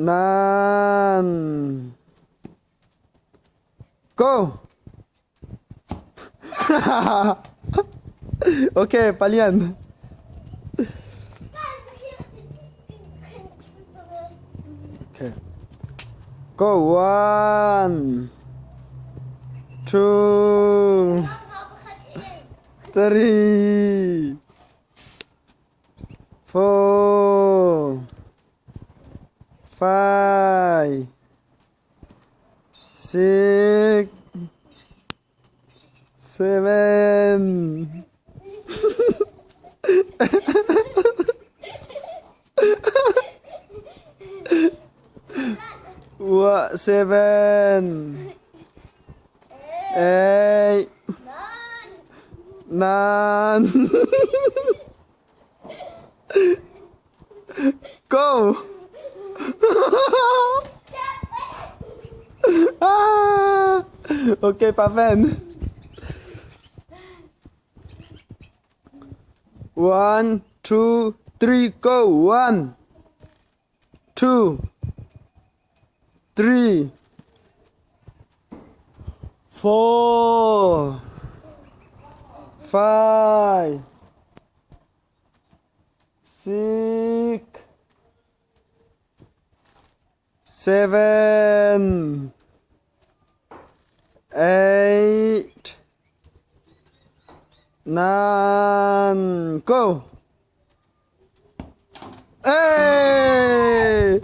Nine. Go! Okay, palian. Okay. Go. One, two, three, four, five, six, seven, what, seven, eight, nine. Go! Ah! Okay, Paven. One, two, three, go. One, two, three, four, five, six, seven, eight, nine, go! Hey!